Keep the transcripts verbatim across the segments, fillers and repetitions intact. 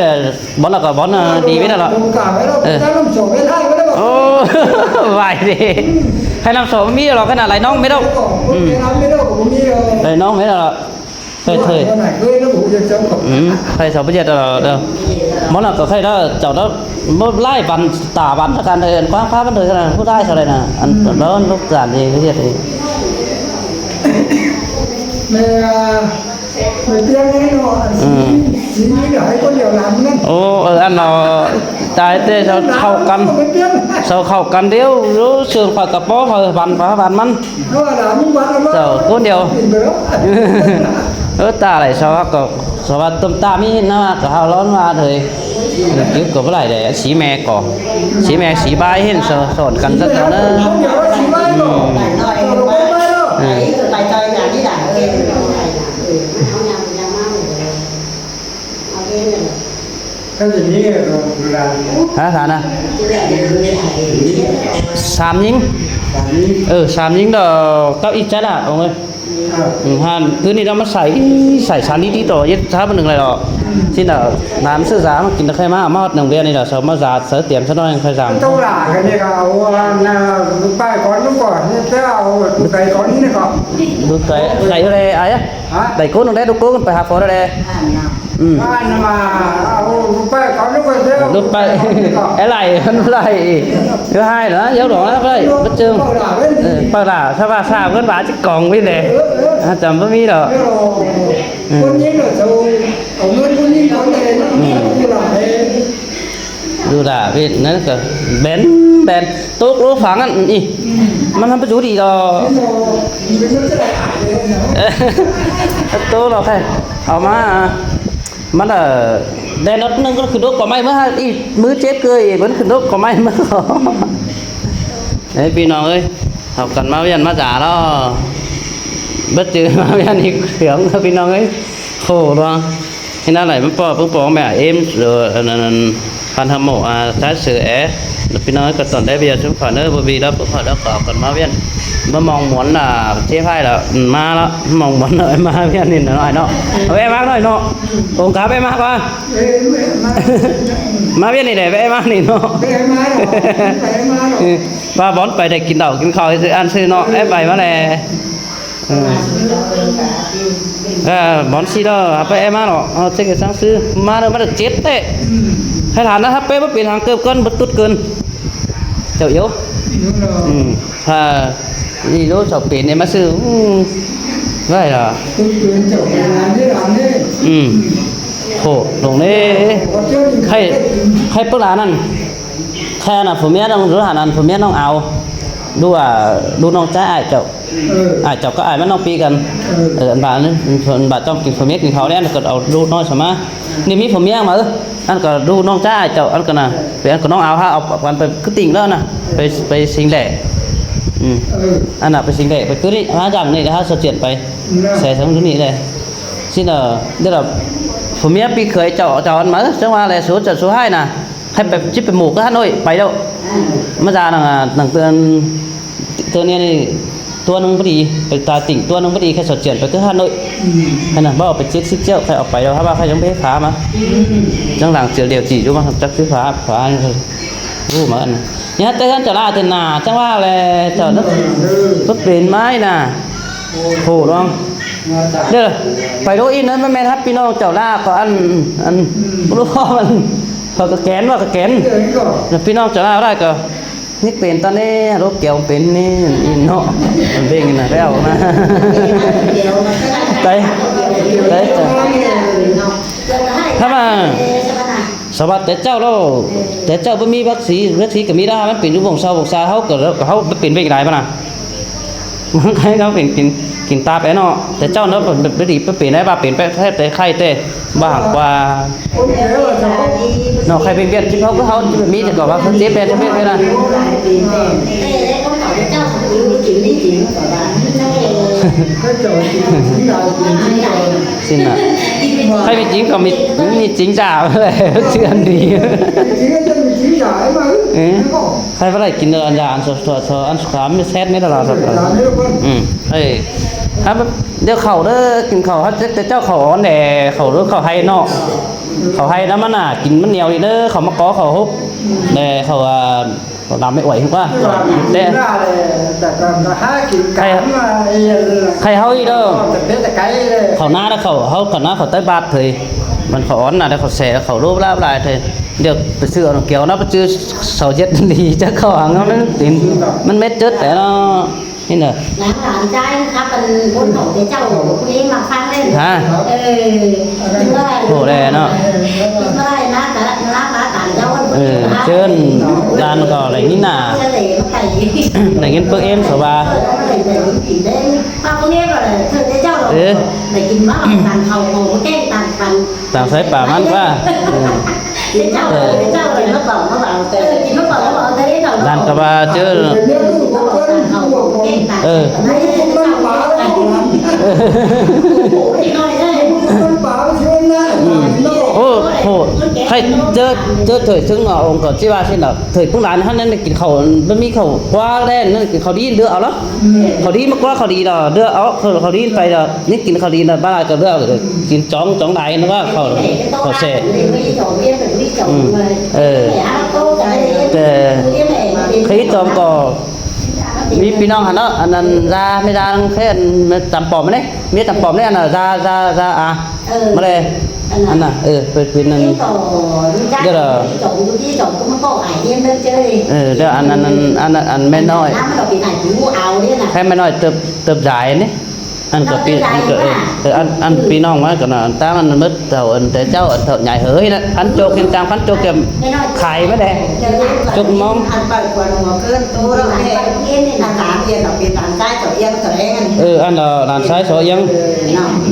là bón là có bón, ờ, đi với là lọ. Ờ. Ôi, vải đi. Khai năm số mi rồi, cái nào lấy nông mi đâu. Ừ. Lấy nông mi rồi. Khai thời. Ừ, khai sáu bây giờ đó, đó. Món là có khai đó, cháu đó, một lai văn, tả văn cho căn thời, khoáng phá văn thời là phút ai sau đây nè. Ăn đó, lúc giản thì cái gì thì. Mẹ, à, mẹ tiếng ấy nó, ăn xí, xí như là hay có điều làm nên. Ồ, ờ, ăn nó, tài tê sao khâu căn, sao khâu căn điêu, lũ sương phải cặp bó, phải văn, phải văn mắn. Nó là làm những quán đó. Sao, cuốn điều. Tìm cái đó. Ơ, ta lại sao có, sao mà tôm ta mi nó có hào lón mà thôi. Cứ có lại để xí mẹ có. Xí mẹ xí bai hên sao, sao ăn căn rất là nó. Xí bai có. Ừ. Xí bai có. Ừ. Hả, sao nè? Sam nhính. Ừ, sam nhính đó, tao ít chắc là, ông ơi. Ừ, hẳn, cứ đi đó mà xài, xài sắn đi tí tổ, ít sao mà đừng lại đó. Xin đó, làm sự giá mà kinh được khai mã, mà hót nông viên này đó, sao mà giá, sao tiệm, sao nói khai giảm. Tao là cái này là, ủa, là, bài con lúc còn, cái, ủa, cái con này còn. Được cái, đẩy vô đây, ai á? Hả? Đẩy cốt nó đấy, đúc cốt, phải hạp phó đó đây. Ừ. Ăn mà, à, ổ, lụt bại có lúc ấy thế. Lụt bại. Cái này, cái này. Thứ hai nữa, dấu đó nó phải, bất chưng. Bảo đảm đấy. Ừ, bảo đảm, sao bà sao, cơn bà chứ còn cái này. À, chấm với mi đó. Thế rồi, ừ, con nhím là sao? Ở nguyên con nhím có này, nó, ừ, cũng là thế. Dù là vì nó cứ bén, bén. Tốc lỗ phẳng ăn, ý. Mà nó bắt chú đi đó. Thế rồi, mình mới sẽ lại ải thế này. Tốc lỗ phải. Ở mà, mà là Đe ꞌnọt ꞌnưng ꞌcọ khửn đốt cỏ ꞌmạy ꞌmứa ha, ꞌi ꞌmứa chết ꞌcới ꞌi bớn khửn đốt cỏ ꞌmạy ꞌmứa. Ê, ꞌpi ꞌnọng ơi, hảư căn ꞌmá ꞌviạk ꞌmá dả lo. Bớt chứ ꞌmá ꞌviạk ꞌnị khiếng ꞌpi ꞌnọng ơi. Khổ ꞌlẹo. Thế ꞌnớ đảy ꞌmá ꞌpo ꞌpứng ꞌpo ꞌmẹ êm, ꞌlẹo, ꞌnặn, ꞌnặn, ꞌnặn, ꞌphắn hơm mộ, à, ꞌtái sư é. ꞌLẹo ꞌpi ꞌnọng ơi ꞌcọ tỏn đé ꞌviạk ꞌsúm khỏi ꞌnớ, báu ꞌvi ꞌlẹo, ꞌpứng khỏi ꞌlẹo ꞌcọ căn ꞌmá ꞌviạk. ꞌMá ꞌmóng muốn là chết ꞌhại ꞌlẹo, ꞌmá ꞌlẹo, ꞌmóng muốn ꞌnọi ꞌmá ꞌviạk ꞌnị ꞌnọi ꞌnọ. Au ꞌvẹ ꞌmá ꞌnọi ꞌnọ. Ôn cắp ꞌvẹ ꞌmá ꞌquá. ꞌMá ꞌviạk ꞌnị đảy ꞌvẹ ꞌmá ꞌnị ꞌnọ. ꞌVa bón pay đảy kin đảu kin khảu ꞌsứ ăn ꞌsứ ꞌnọ, é pay ꞌmá đe. Ơ, bón ꞌsứ ꞌlẹo, hảư pay é ꞌmá ꞌnọ, au, chết cái sáng ꞌsứ. ꞌMá ꞌnớ ꞌmá đảy chết ꞌtẹ. Hảư thản ꞌnớ hảư pay báu pên hàng cơm cơn, báu tút cơn. Chảu iếu. Hảư, ꞌnị ꞌlụk chảu pên ꞌnị ꞌmá ꞌsứ. Ưm, ꞌvạy ꞌlẹo. Khổ, ꞌlống ꞌnị. Khay, khay ꞌpứng đa ꞌnặn. Khay ꞌnặn phủ ꞌmía ꞌnọng, ꞌlụk hảư ꞌnặn phủ ꞌmía ꞌnọng au. ꞌLụk, à, ꞌlụk ꞌnọng ꞌchái ải chảu. Ải chảu ꞌcọ ải ꞌmá ꞌnọng pi căn. Ơ, ăn ꞌva, ăn ꞌva ꞌchong kin phủ ꞌmía kin khảu ꞌnị, ăn ꞌcọ au ꞌlụk ꞌnọi sa ꞌmá. ꞌNị ꞌmí phủ ꞌmía ꞌmá, ăn ꞌcọ ꞌlụk ꞌnọng ꞌchái ải chảu, ăn ꞌcọ ꞌnặn. Pay ăn ꞌcọ ꞌnọng au hák au căn pay cứ tỉnh ꞌlẹo ꞌnặn. Pay, pay sính đẻ. Ưm. Ăn ꞌnặn pay sính đẻ, pay cứ ꞌnị, hák dăng ꞌnị, hák sau chuyển pay. Xe sống cứ ꞌnị đe. ꞌSịn ꞌnớ, đe ꞌlẹo, phủ ꞌmía pi khới chảu, chảu ăn ꞌmá, chắng ꞌva ꞌlẹ số, chảu số hai ꞌnặn. Khay pay, ꞌchí pay mủ cá Hà Nội, pay ꞌlẹo. ꞌMá dăng ꞌnặn, à, ꞌnặn ꞌtưa, ꞌtưa ꞌnị ꞌnị, tua ꞌnưng báu đi, pay ta tỉnh tua ꞌnưng báu đi, khay sau chuyển pay cá Hà Nội. Khay ꞌnặn, báu pay chết síp triệu, khay au pay ꞌlẹo, hák ꞌva khay dáng pay phá ꞌmá. Chắng lăng triệu điều chỉ dú ꞌmá, chắc pay phá, phá, ú ꞌmá ꞌnặn. ꞌNhá té ꞌhướn chảu ꞌlạ ꞌtẹ ꞌnạ, chắng ꞌva ꞌlẹ, chảu ꞌnớ, báu pên ꞌmá ꞌnị ꞌnạ. Khổ ꞌlẹo. Đe, pay ꞌlụk ꞌnị ꞌnớ ꞌmá ꞌmen hák ꞌpi ꞌnọng chảu ꞌlạ ꞌcọ ăn, ăn, ꞌlụk ꞌcọ ăn, ꞌcọ ꞌcọ kén ꞌva ꞌcọ kén. ꞌLẹo ꞌpi ꞌnọng chảu ꞌlạ đảy ꞌcọ. ꞌNị pên ꞌtọn ꞌnị, ꞌlụk keo pên ꞌnị, ꞌnị ꞌnọ. Ăn ꞌvạy ꞌnị ꞌnạ, ꞌvạy au ꞌnạ. Đảy, đảy, đảy, chảu. Hák ꞌva, sau ꞌva té ꞌchạu ꞌlẹo, té ꞌchạu báu ꞌmí bác sĩ, bác sĩ ꞌcọ ꞌmí ꞌlẹo, ꞌmắn pên dú vông sau vông sa, ꞌháu ꞌcọ, ꞌcọ ꞌháu báu pên ꞌvạy đảy ꞌva ꞌnặn. Khay ꞌháu pên kin, kin táp é ꞌnọ, té ꞌchạu ꞌnớ báu, báu đi, báu pên đảy, ꞌva pên pay, té khay té, ꞌva hảư ꞌquá. ꞌNọ khay bệnh viện, chứ ꞌháu cứ ꞌháu, chứ ꞌmí ꞌcọ ꞌva không tiếp đe, tiếp đe ꞌnặn. ꞌSịn ꞌnạ. Khay ꞌmí chính ꞌcọ ꞌmí, ꞌmí chính dả ꞌlẹ, chứ ăn đi. Ê, khay báu đảy kin ăn dả, ăn sổ, sổ, sổ, ăn sổ khám, ꞌmí sét ꞌmí đa lo sổ. Ưm, ê. Hák, điêu khảu đé, kin khảu, hák té ꞌchạu khảu ón đe, khảu đé khảu ꞌhay ꞌnọ. Khảu ꞌhay ꞌnặn ꞌmắn ꞌnạ, kin ꞌmắn nẻo đi đé, khảu ꞌmá có khảu hốc. Đe khảu, à, Khảu đăm ꞌmí uối ꞌhung ꞌquá. Té khay, khay ꞌháu ꞌnị đaư. Khảu ꞌná ꞌlẹo khảu, ꞌháu khảu ꞌná khảu tái bát thôi. Măn khảu ón ꞌnạ ꞌlẹo khảu sẻ khảu lốp láp lai thôi. Điêu pay sư ăn kiêu ꞌnớ pay sư sau ꞌdệt đi chắc khảu hăng ꞌnặn ꞌmắn tín. ꞌMắn mết chết té ꞌnọ. ꞌNị ꞌnớ. Hả? Khổ đe ꞌnọ. Ừ, ꞌchớ ꞌnặn ꞌcọ đảy ꞌnị ꞌnạ. Đảy ꞌnị ꞌpứng êm sau ꞌva. Ừ. Tang sai pả ꞌmắn ꞌquá. Ừ. Ờ. Đan ꞌcọ ꞌva ꞌchớ. Ờ. Ô, khổ. Khay ꞌchớ, ꞌchớ thời ꞌsướng ꞌnọ ôn ꞌcọ ꞌchí ꞌva ꞌsịn ꞌnọ. Thời ꞌpứng đan ꞌnặn ꞌnặn kin khảu, báu ꞌmí khảu ꞌquá đen ꞌnặn kin khảu đi ꞌlẹo lỏ. Khảu đi ꞌmá ꞌquá khảu đi lỏ, ꞌlẹo, khảu đi pay lỏ, ꞌnị kin khảu đi lỏ, ꞌva lai ꞌcọ ꞌlẹo, kin chong, chong đai ꞌnặn ꞌva khảu, khảu sẻ. Ừ. Ờ. Té khảu đi chong ꞌcọ, ꞌmí ꞌpi ꞌnọng hả ꞌnọ, ꞌnặn ꞌnặn da, ꞌmí da ꞌnặn khảu ăn, ꞌmí chăm pom ꞌnị, ꞌmí chăm pom ꞌnị, ꞌnặn da, da, da, à. Ơ. Mă lê. Ăn à, ơ, pên, pên ăn. Dơ lơ. Ơ, dơ ăn, ăn, ăn, ăn, ăn ꞌme ꞌnọi. Khay ꞌme ꞌnọi tớp, tớp dải ꞌnị. Ăn ꞌcọ pi, ăn ꞌcọ, ơ, ơ, ăn, ăn ꞌpi ꞌnọng ꞌmá ꞌcọ ꞌnọ, ăn ꞌtáng ăn mớt thảu, ăn té ꞌchạu, ăn thảu nhảy hơi ꞌnị. Ăn ꞌchọ khên chang, ăn ꞌchọ kem khai ꞌmá đe. ꞌCọ mong. Ơ, ăn lơ, đàn sai so ꞌiếng.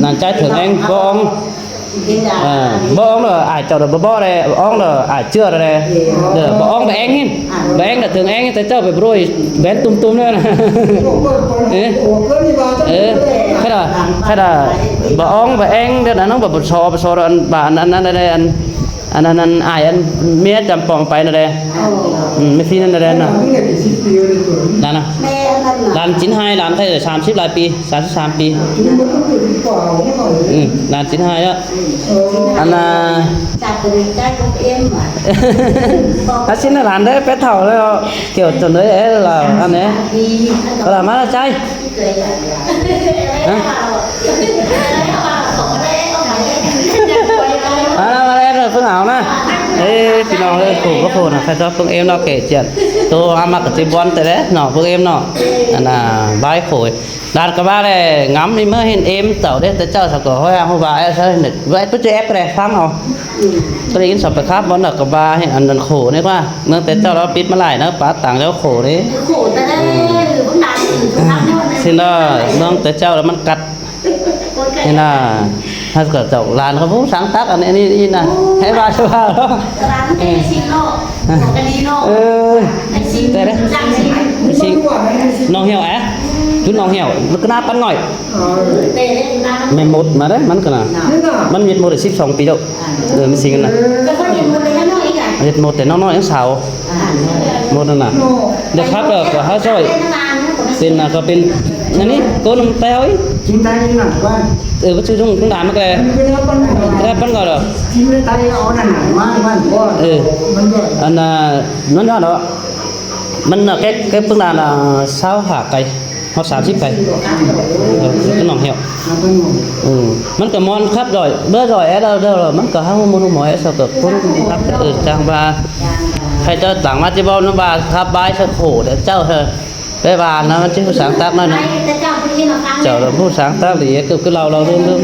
Đàn sai thưởng eng, bong. Ơ, ꞌpọ ong lỏ ải chảu lỏ ꞌpọ ꞌpọ đe, ꞌpọ ong lỏ ải ꞌchưa đe. Đe, ꞌpọ ong ꞌpọ eng ꞌhịn. ꞌPọ eng lỏ tơng eng, té ꞌchạu ꞌpọ ꞌpưa ꞌbén tum tum ꞌnớ. Ơ, ơ, khá đa, khá đa, ꞌpọ ong ꞌpọ eng, đe, ăn ꞌnọng ꞌpọ so, ꞌpọ so, ăn, ꞌva, ăn, ăn, ăn, ăn, ăn, ăn, ải, ăn, ꞌmía chăm pong pay ꞌnớ đe. Ừ, ꞌmí phi ꞌnớ đe ꞌnớ. Đan à. Đan chín hai, đan khay sam síp lai pi. Sam síp sam pi. Ừ, đan chín hai đó. Ăn, à, ăn xin là đan đe, pét thảu đe, kiểu tui đe, ê, là ăn đe. Có là má là chai. Hả? Má là, má là em là Phương Hảo ꞌnớ. Ê, ꞌpi ꞌnọng ơi, khổ có khổ ꞌnớ, khay ꞌchọ ꞌpứng êm ꞌnọ kể chuyện. Tô á mắc cái tí buôn té đe, ꞌnọ, ꞌpứng êm ꞌnọ. Ăn, à, bái khổ. Đan ꞌcọ ꞌva đe, ngắm đi ꞌmá ꞌhịn êm chảu đe, té ꞌchạu sau ꞌcọ ꞌhọi ꞌhụ ꞌva, ê, sao ꞌnị, ꞌva, ꞌpứng ꞌchư ép cái đe, phắng au. Có đi in sau pay khắp bón đa ꞌcọ ꞌva, ăn, ăn khổ ꞌnị ꞌquá. ꞌMướng té ꞌchạu ꞌlẹo pít ꞌmá lai ꞌnớ, pá tang ꞌlẹo khổ ꞌnị. Khổ ta đe, ꞌpứng đan, ꞌsịn đó, ꞌmướng té ꞌchạu ꞌlẹo ꞌmắn cắt. Thế là, hạt cỏ chậu làn có vũ sáng tác ăn, ăn, ăn, ăn, hãy vào, hãy vào đó. Làn cái xin nó, cái đi nó. Ừ. Cái xin, cái đấy. Cái xin. Nong heo á? Chú nong heo, nó cứ nát bắn ngòi. Mười một mà đấy, mắn cái nào? Mắn mười một để ship sòng pi đâu. Ờ, mười chín nè. Mười một để nó nói sao? Một nè. Được khắp rồi, của háo rồi. Tên là có tên, nó ní, cô nông teo ấy. Chính tay nó nặng quá. Ừ, có chữ dùng cũng làm cái. Cái bắn gọi rồi. Chính tay nó nặng, mang, mang, có. Ừ. Bắn gọi. Anh, à, nó đó đó. Mình là cái, cái phương là, là sao hả cái. Họt sam síp cai. Ơ, ꞌcọ ꞌnọng hẻo. Ơ, ꞌmắn ꞌcọ ꞌmón khắp rồi, báu rồi é đaư đaư lỏ, ꞌmắn ꞌcọ ꞌhụ ꞌmôn ꞌhụ ꞌmoi é sau ꞌcọ ꞌcốn khắp, ơ, chắng ꞌva. Khay ꞌchọ tẳng ꞌmá ꞌchí báu ꞌnớ ꞌva khắp bái sau khổ đé ꞌchạu ꞌhơ. Bái ꞌva ꞌnớ ꞌmắn ꞌchí ꞌhụ sáng tác ꞌnớ ꞌnớ. Chảu lỏ ꞌhụ sáng tác đi, ꞌcọ cứ lau lau ꞌlưm ꞌlưm.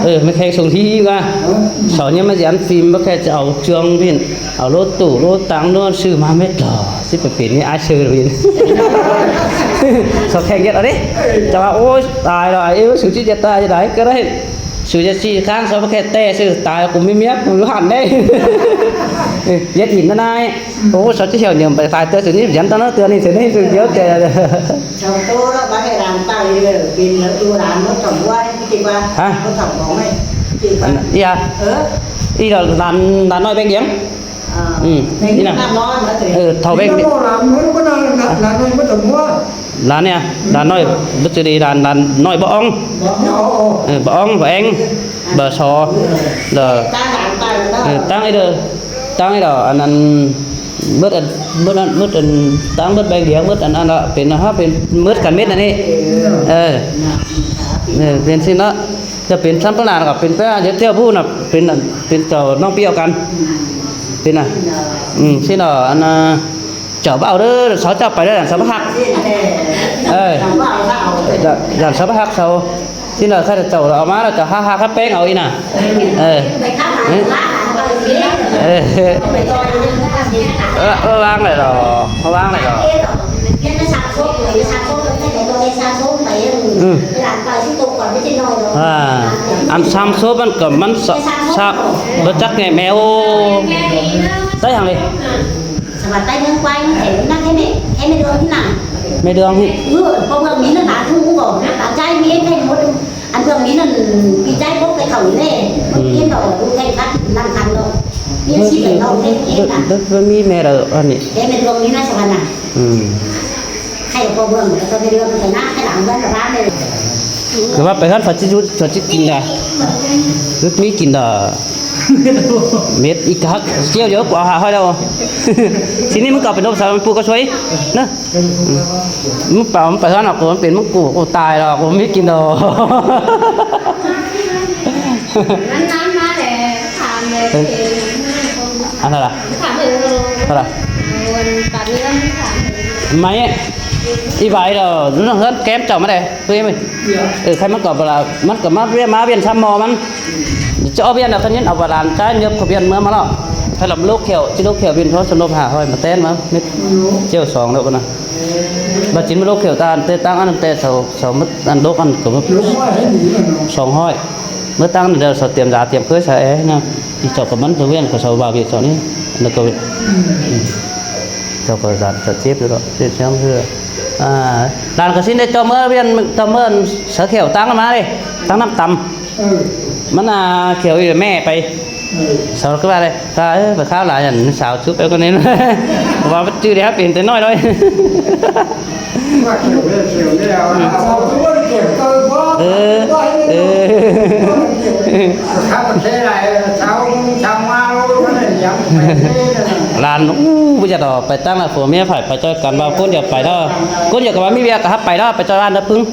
Ơ, ꞌmá khen sung hí ꞌva. Sau ꞌnhá ꞌmá dán phim báu khay ꞌchọ au ꞌchương ꞌviạk. Au ꞌlốt tủ, ꞌlốt táng, ꞌlốt sư ꞌmá mết lỏ. Chứ phải pên ꞌnị ải sư ꞌviạk. Sau khen ꞌnhá ꞌnị. Chả bảo, ôi, tai lỏ, ải ꞌiu, sư ꞌchí ꞌdệt tai, ꞌdệt tai, ꞌcọ đảy. Sư ꞌdệt ꞌchí ꞌkháng, sau báu khay ꞌtẹ, sư tai, ꞌcọ ꞌmí miếp, ꞌcọ ꞌlú hẳn đảy. ꞌDệt ỉn ꞌnớ ꞌnị. Ô, sau ꞌchí hẻo nhơm pay tai ꞌtưa, sư ꞌnị dán ꞌtáng ꞌnớ ꞌtưa ꞌnị, sư ꞌnị dán ꞌtẹ. Sau ꞌtố ꞌlẹo báu khay đan tai, pên ꞌlẹo ꞌlụk đan ꞌmá thỏm ꞌquá, ꞌchí ꞌquá. Hả? ꞌMá thỏm ꞌquá ꞌnị. ꞌChí ꞌquá. Ăn, ꞌi a. Ơ? ꞌI lỏ đan, đan ꞌnọi ꞌbeng điếng. Ờ. Ừ. Ê, ꞌnị nè. Ơ, thảu ꞌbeng. Ơ, đan ꞌnọi, đan ꞌnọi ꞌmá thỏm ꞌquá. Đan ꞌnị, đan ꞌnọi, báu ꞌchư đi đan, đan ꞌnọi ꞌpọ ong. Ơ, ꞌpọ ong, ꞌpọ eng, ꞌpọ so. Đe. Ơ, ꞌtáng ꞌnị đe. ꞌTáng ꞌnị đe, ăn, ăn, mớt ăn, mớt ăn, mớt ăn, ꞌtáng mớt ꞌbeng điếng, mớt ăn, ăn lỏ, pên, hả, pên mớt căn mết ꞌnị. Ơ. Ơ, pên ꞌsịn ꞌnớ. Chả pên sắm ꞌpứng đan ꞌcọ pên pé, dán ꞌtẹo ꞌpú ꞌnớ, pên, pên chảu ꞌnọng ꞌpi au căn. Pên à. Ừ, ꞌsịn lỏ, ăn, à, chảu ꞌvạu đé, sau chảu pay đé, đan sau báu ꞌhặc. Ơ. Đan, đan sau báu ꞌhặc sau. ꞌSịn lỏ, khay chảu au ꞌmá lỏ chảu ꞌhặc ꞌhặc khắp ꞌpéng au ꞌnị nè. Ơ. Ơ. Ơ, ơ, ꞌváng đảy lỏ, ơ, ꞌváng đảy lỏ. Ừ. À, ăn sam sốp ꞌmắn ꞌcọ ꞌmắn sa-, sa-, báu chắc ꞌnị ꞌmeo. Tái hăng đi. Mẹ Đường hí. Ừ, ꞌpọ ꞌmướng ꞌmí ꞌnặn đa ꞌhụ ꞌcọ, đa ꞌchái ꞌmí ꞌnặn ꞌmốt. Ăn ꞌmướng ꞌmí ꞌnặn, pi ꞌchái bốc pay khảu ꞌnị. Bốc ꞌmí ꞌnặn ꞌcọ, bốc pay khắp, ꞌnặn khăn ꞌnọ. ꞌMí ꞌsịn ꞌnị ꞌnọ, ꞌmí ꞌmí ꞌmẹ đaư, ăn ꞌnị. Mẹ Đường ꞌmí ꞌnặn sao ꞌnặn. Ừ. Khay ꞌpọ ꞌmướng, ꞌcọ ꞌmẹ Đường ꞌcọ ꞌnặn, khay lăng ꞌmướng ꞌcọ ꞌmẹ. ꞌCọ ꞌva pay ꞌhướn ꞌphạ ꞌchí dú, ꞌphạ ꞌchí kin đa. Dú ꞌmí kin đa. Mết ꞌi ꞌcọ ꞌchưa dú ꞌcọ hả ꞌhọi đaư. ꞌSịn ꞌnị ꞌmắn ꞌcọ pên ꞌnộp sao ꞌmắn ꞌpú ꞌcọ suối. ꞌNa. ꞌMắn pay, ꞌmắn pay ꞌhướn ꞌnọ ꞌcọ ꞌmắn pên ꞌmắn ꞌcọ, ꞌcọ tai đaư, ꞌcọ ꞌmí kin đa. Ăn ꞌnặn lỏ. Ăn ꞌnặn lỏ. Mái, ꞌi ꞌvạy đaư, ꞌnặn ꞌhướn kém chảu ꞌmá đe. Ư, khay ꞌmắn ꞌcọ ꞌva, ꞌmắn ꞌcọ ꞌmá ꞌviạk, ꞌmá ꞌviạk sắm ꞌmo ꞌmắn. Chảu ꞌviạk đaư ꞌkhắn ꞌnhín au ꞌva đan ꞌchái ꞌnhớp khảu ꞌviạk ꞌmứa ꞌmá lỏ. Khay lăm ꞌlốc khẻo, ꞌchí ꞌlốc khẻo ꞌviạk ꞌhó sôm ꞌnộp hả ꞌhọi ꞌmá ꞌtén ꞌmá. Mết ꞌchịu song đaư ꞌcọ ꞌnặn. Báu ꞌchí ꞌmá ꞌlốc khẻo ꞌtan, té ꞌtáng ꞌnặn té sau, sau mứt ꞌnặn ꞌlốc ꞌnặn ꞌcọ mứt song ꞌhọi. ꞌMá ꞌtáng ꞌnặn đeo sau tiêm da tiêm khới sau é ꞌnớ. Đi sau ꞌcọ ꞌmắn sau ꞌviạk ꞌcọ sau bảo vệ sau ꞌnị. ꞌNặn ꞌcọ sau ꞌcọ dán sau chếp đu ꞌló, chếp chém ꞌhứa. À, đan ꞌcọ ꞌsịn đé ꞌchọ ꞌmá ꞌviạk, ꞌchọ ꞌmá sau khẻo ꞌtáng ꞌmá đé. ꞌTáng ꞌnặm tăm. ꞌMắn à khẻo ꞌmẹ pay. Sau ꞌcọ ꞌva đé, ta ới, pay kháo lai ꞌnặn sau chúp ới ꞌcọ ꞌnị. ꞌVa ꞌmắn chứ đé hák pên té ꞌnọi thôi. Ơ, ơ. Lan, ú, ꞌbáu dọ pay ꞌtáng ꞌla phủ ꞌmía phải pay ꞌchoi căn ꞌva ꞌcốn dẻo pay đó. ꞌCốn dẻo ꞌcọ ꞌva ꞌmí ꞌviạk ꞌcọ hák pay đó, pay ꞌchoi ꞌlan đó ꞌpứng.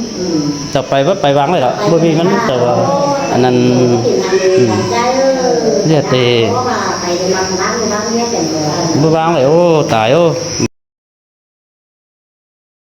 Chảu pay ꞌva pay vắng đảy đó. Báu ꞌmí ꞌmắn chảu, ꞌnặn, ư. ꞌNịa té. Báu vắng đảy, ô, tai, ô.